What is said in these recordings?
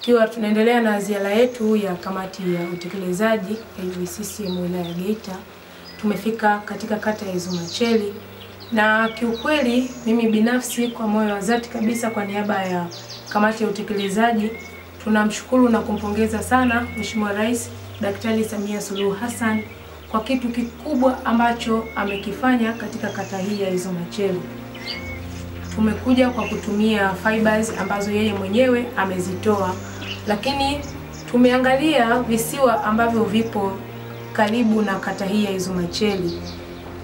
Tukiwa tunaendelea na ziara yetu ya kamati ya utekelezaji ya UVCCM wilaya ya Geita, tumefika katika kata ya Izumacheli, na kiukweli mimi binafsi kwa moyo wa dhati kabisa kwa niaba ya kamati ya utekelezaji tunamshukuru na kumpongeza sana Mheshimiwa Rais Daktari Samia Suluhu Hassan kwa kitu kikubwa ambacho amekifanya katika kata hii ya Izumacheli. Tumekuja kwa kutumia fibers ambazo yeye mwenyewe amezitoa, lakini tumeangalia visiwa ambavyo vipo karibu na kata hii ya Izumacheli.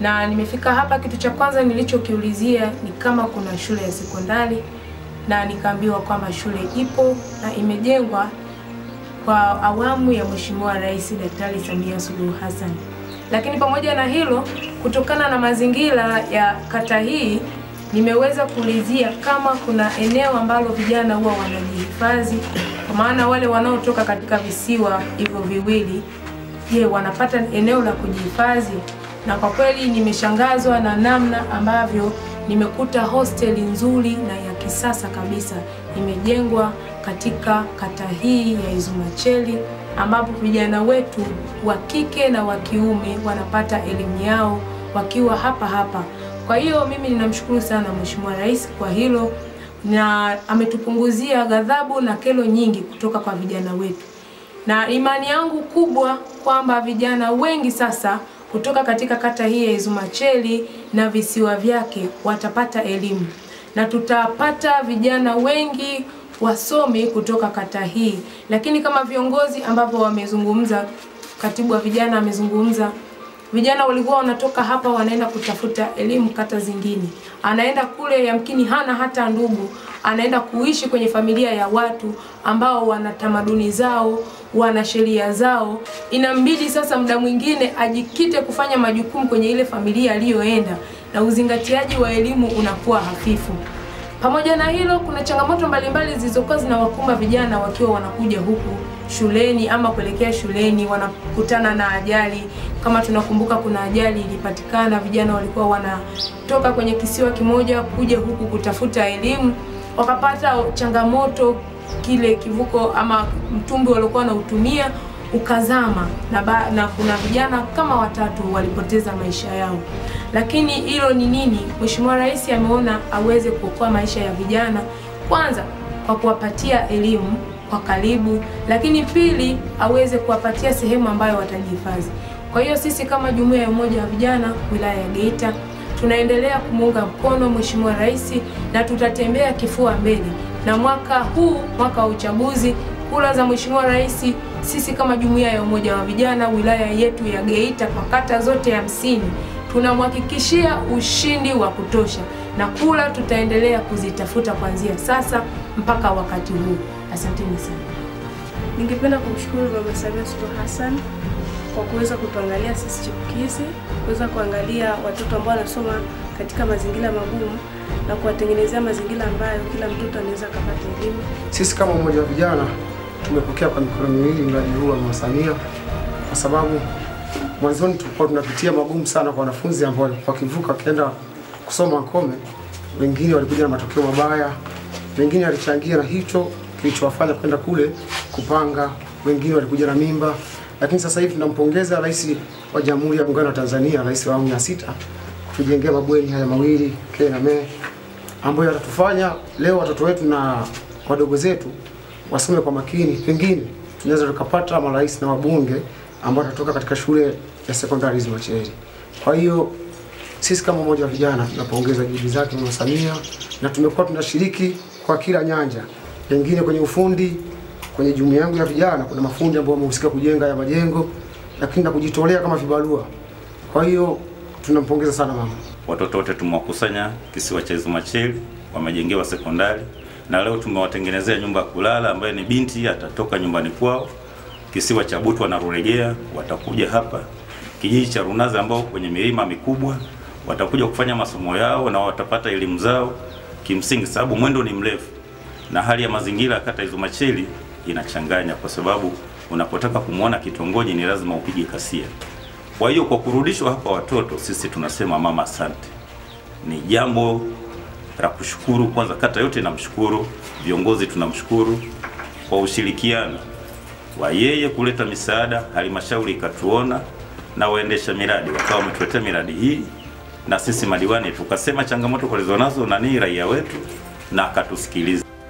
Na nimefika hapa, kitu cha kwanza nilichokiulizia ni kama kuna shule ya sekondari, na nikaambiwa kwamba shule ipo na imejengwa kwa awamu ya Mheshimiwa Rais Daktari Samia Suluhu Hassan. Lakini pamoja na hilo, kutokana na mazingira ya kata hii, nimeweza kuulizia kama kuna eneo ambalo vijana huwa wanajihifadhi, kwa maana wale wanaotoka katika visiwa hivyo viwili, je, wanapata eneo la kujihifadhi? Na kwa kweli nimeshangazwa na namna ambavyo nimekuta hosteli nzuri na ya kisasa kabisa imejengwa katika kata hii ya Izumacheli, ambapo vijana wetu wa kike na wa kiume wanapata elimu yao wakiwa hapa hapa. Kwa hiyo mimi ninamshukuru sana Mheshimiwa Rais kwa hilo, na ametupunguzia ghadhabu na kero nyingi kutoka kwa vijana wetu. Na imani yangu kubwa kwamba vijana wengi sasa kutoka katika kata hii ya Izumacheli na visiwa vyake watapata elimu, na tutapata vijana wengi wasomi kutoka kata hii. Lakini kama viongozi ambao wamezungumza, katibu wa vijana amezungumza, vijana walikuwa wanatoka hapa wanaenda kutafuta elimu kata zingine. Anaenda kule yamkini hana hata ndugu, anaenda kuishi kwenye familia ya watu ambao wana tamaduni zao, wana sheria zao. Inambidi sasa muda mwingine ajikite kufanya majukumu kwenye ile familia aliyoenda, na uzingatiaji wa elimu unakuwa hafifu. Pamoja na hilo, kuna changamoto mbalimbali zilizokuwa zinawakumba vijana wakiwa wanakuja huku shuleni ama kuelekea shuleni, wanakutana na ajali. Kama tunakumbuka kuna ajali ilipatikana, vijana walikuwa wanatoka kwenye kisiwa kimoja kuja huku kutafuta elimu, wakapata changamoto, kile kivuko ama mtumbwi waliokuwa wanautumia ukazama, na kuna vijana kama watatu walipoteza maisha yao. Lakini hilo ni nini? Mheshimiwa Rais ameona aweze kuokoa maisha ya vijana, kwanza kwa kuwapatia elimu kwa karibu, lakini pili aweze kuwapatia sehemu ambayo watajihifadhi. Kwa hiyo sisi kama Jumuiya ya Umoja wa Vijana wilaya ya Geita tunaendelea kumuunga mkono Mheshimiwa Rais, na tutatembea kifua mbele. Na mwaka huu, mwaka wa uchaguzi, kura za Mheshimiwa Rais, sisi kama Jumuiya ya Umoja wa Vijana wilaya yetu ya Geita kwa kata zote 50 tunamhakikishia ushindi wa kutosha, na kura tutaendelea kuzitafuta kuanzia sasa mpaka wakati huu. Asanteni sana. Ningependa kumshukuru Mama Samia Suluhu Hassan kwa kuweza kutuangalia sisi chipukizi, kuweza kuangalia watoto ambao wanasoma katika mazingira magumu na kuwatengenezea mazingira ambayo kila mtoto anaweza kupata elimu. Sisi kama Umoja wa Vijana tumepokea kwa mikono miwili mradi huu wa Mama Samia, kwa sababu mwanzoni tulikuwa tunapitia magumu sana kwa wanafunzi ambao walikuwa wakivuka wakienda kusoma Nkome. Wengine walikuja na matokeo mabaya, wengine walichangia na hicho kilichowafanya kwenda kule kupanga, wengine walikuja na mimba. Lakini sasa hivi tunampongeza Rais wa Jamhuri ya Muungano wa Tanzania, Rais wa awamu ya 6, kutujengea mabweni haya mawili K na M, ambayo yatatufanya leo watoto wetu na wadogo zetu wasome kwa makini. Pengine tunaweza tukapata marais na wabunge ambao watatoka katika shule ya sekondari Izumacheli. Kwa hiyo sisi kama Umoja wa Vijana tunapongeza juhudi zake Mama Samia, na tumekuwa tunashiriki kwa kila nyanja, pengine kwenye ufundi. Kwenye jumuiya yangu ya vijana kuna mafundi ambao wamehusika kujenga ya majengo, lakini na kujitolea kama vibarua. Kwa hiyo tunampongeza sana mama. Watoto wote tumewakusanya kisiwa cha Izumacheli, wamejengewa sekondari, na leo tumewatengenezea nyumba ya kulala ambayo ni binti atatoka nyumbani kwao kisiwa cha Butwa na Ruregea, watakuja hapa kijiji cha Runaza ambao kwenye milima mikubwa watakuja kufanya masomo yao na watapata elimu zao kimsingi, sababu mwendo ni mrefu na hali ya mazingira kata Izumacheli inachanganya, kwa sababu unapotaka kumuona kitongoji ni lazima upige kasia. Kwa hiyo kwa kurudishwa hapa watoto, sisi tunasema mama asante. Ni jambo la kushukuru. Kwanza kata yote inamshukuru, viongozi tunamshukuru, Kwa ushirikiano wa yeye kuleta misaada, halmashauri ikatuona na waendesha miradi wakawa wametuletea miradi hii, na sisi madiwani tukasema changamoto walizonazo nani raia wetu, na akatusikiliza.